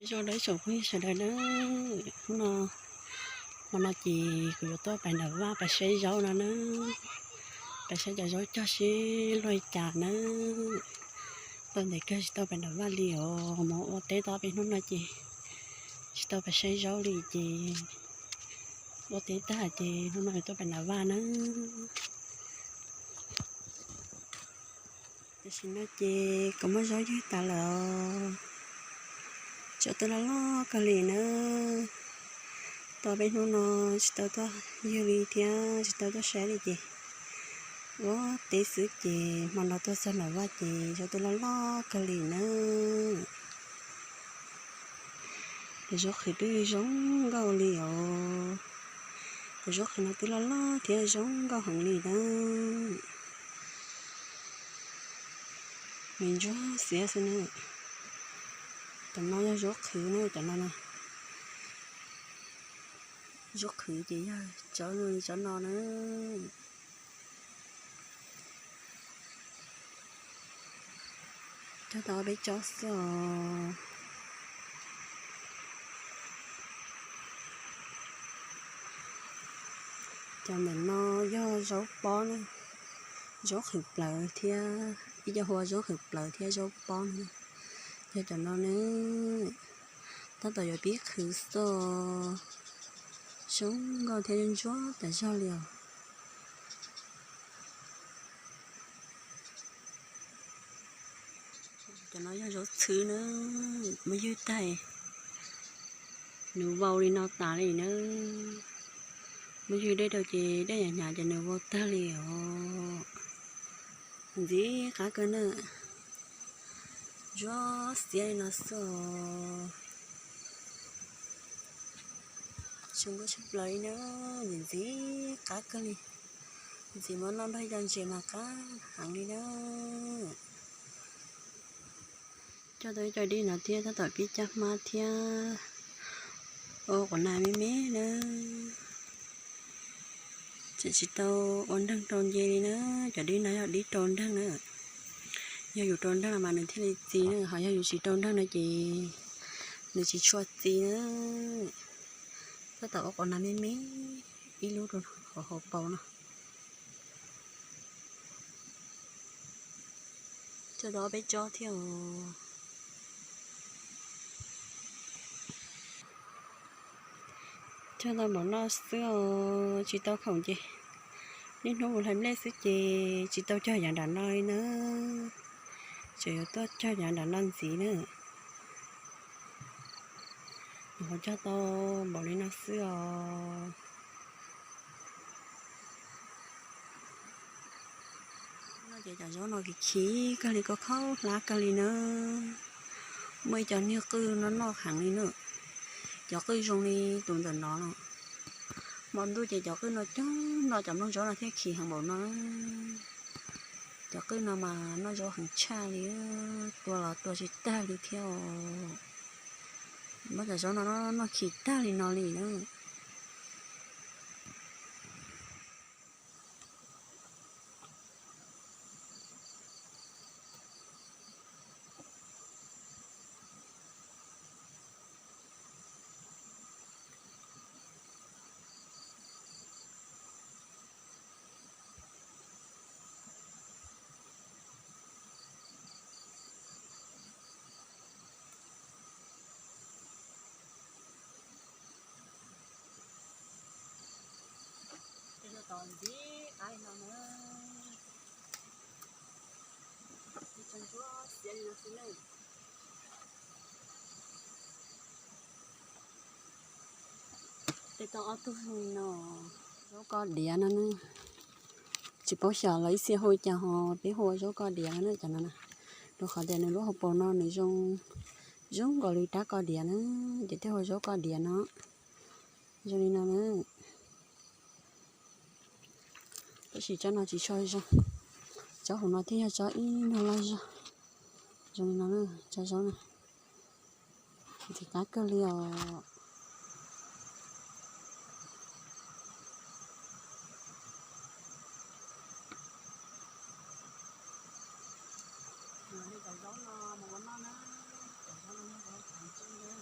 Zoo rau ib tsoom phooj ywg sawv daws na, hnub no, hmo no ces kuv yuav tuaj pais nram vaj pais saib zaub no na, pais saib cov zaub cog seb luaj li cas na. Tau ntev kawg tsis tau pais nram vaj li os, mus ua teb tau peb hnub no ces tsis tau pais saib zaub li ces ua teb tag ces hnub no yuav tuaj pais nram vaj na. Tam sim no ces kuv muab zaub ywg tas lawm os. Zaub twb loj loj kawg li na. Tau peb hnub no tsis tau tuaj ywg li thiab tsis tau tuaj saib li ces ua teb xwb ces hmo no tuaj txog nram vaj ces zaub twb loj loj kawg li na. Cov zaub qhwv twb zoo nkauj li os. Cov zaub qhwv no twb loj loj thiab zoo nkauj heev li na. Nws ntsuab xiav xwb na. Cov no yog zaub qhwv na, cov no na. Zaub qhwv ces yog cov, cov no na. Cog tau peb tsob xwb os. Cov ntawm no yog zaub pob na, zaub qhwv plawv thiab, ib co hu ua zaub qhwv plawv thiab zaub pob na. Yog cov no na, tab tom yuav pib qhwv xwb os. Zoo nkauj thiab ntsuab tas zog li os. Cov no yog zaub txhwb na, muab ywg tag, nws vau li no tas li na. Muab ywg dej rau ces dej hnyav hnyav ces nws vau tag li os. Ntxim qab kawg na, ntsuab xiav li no xwb os. Zoo nkauj tshaj plaws li na, ntxim ntxim qab kawg li. Ntxim mas noj nrog ib co ntses mas qab heev li na. Cog tau ib co dib no thiab tab tom pib caj hmab thiab ua quav nas me me na. Tseem tsis tau ua nreeg rau nce li na, cov dib no yog dib rau nreeg na. Yog yus rau nreeg no mas nws thiaj li txi na, ho yog yus tsis rau nreeg no ces nws tsis tshua txi na. Tab tom ua quav nas me me ib lub rau hauv paus no. Cog tau peb tsob thiab os. Cog tau npaum no xwb os, tsis tau khoom ces niaj hnub mus hlais nplej xwb ces tsis tau cog yav nram no li na. Tseem yuav tuaj cog yav nram no ntxiv na. Nyuam qhuav cog tau npaum li no xwb os. No ces cov zaub no khim khim kawg li, khaub khaub hlab kawg li na. Muaj ib co niag qwj no noj heev li na. Cov qwj zoo li tus ntawm no no. Hmo ntuj ces cov qwj no cog noj cov nplooj zaub no thiaj khim heev npaum no. Cov qwj no mas noj zaub heev tshaj li, tua los tua tsis tag li thiab os. Muab cov zaub no noj khim tag li no li na. Tos ntxim qab li no na, ntsuab xiav li no xwb na. Tes tau ob tug li no, zaub koj diav no na. Tsis paub xyov lawv ib txhia hu li cas ho peb hu ua zaub koj diav no na cov no na. Rau qhov tias nws lub hauv paus no nws zoo, zoo nkaus li rab koj diav na, ces thiaj hu ua zaub koj diav no. Zoo li no na. Tab sis tsob no tsis tshua zoo, tsob hauv no thiaj yog tsob ib nyuag loj zog. Zoo li no na, tsob zaub na, ntxim qab kawg li os. Cov zaub no mas ua noj na, cov zaub no yog zaub txav ntsuj na.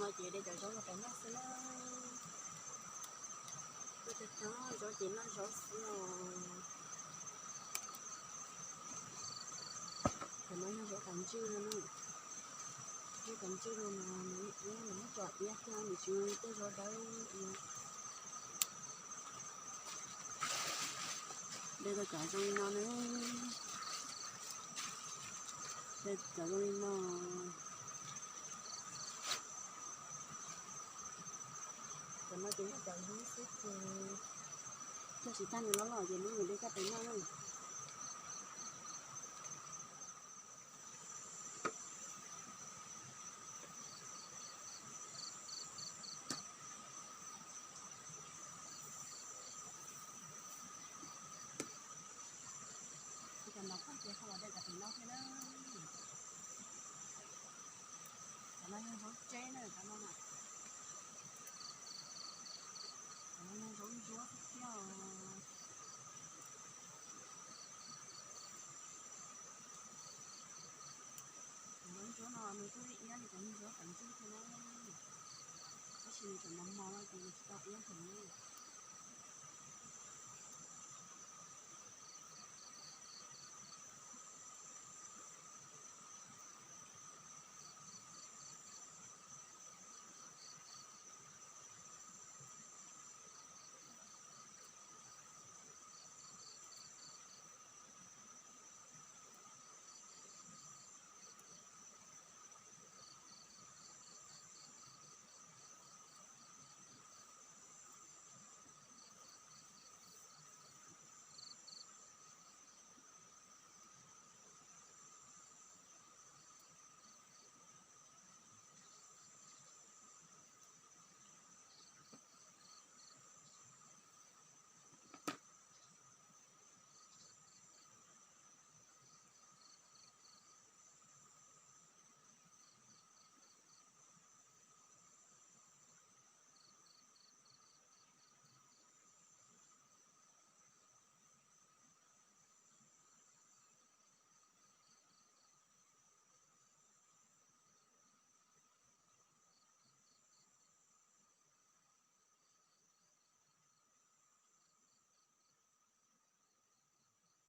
Ces de cov zaub los rau noj xwb na. Tuaj cog cog zaub ces noj zaub xwb os. Cov no yog zaub kav ntswj no na. Zaub kav ntswj no mas nws iab, nws muab tso iab thiab nws tsis ua tej zaub dawb. De tau cov zoo li no na. De cov zoo li no. Cov no ces yog cov lub xwb ces cog tsis tag nws loj loj ces muab nws de coj pem noj na. Cov no kuj ces ho los de cov pem no thiab na. Cov no yog zaub tseb na, cov no na. Cov no yog zaub ntsuab xwb thiab os. Cov zaub ntsuab no nws kuj iab li cov zaub kav ntswj thiab na, tab sis nws tseem mos mos no ces nws tsis tau iab heev na.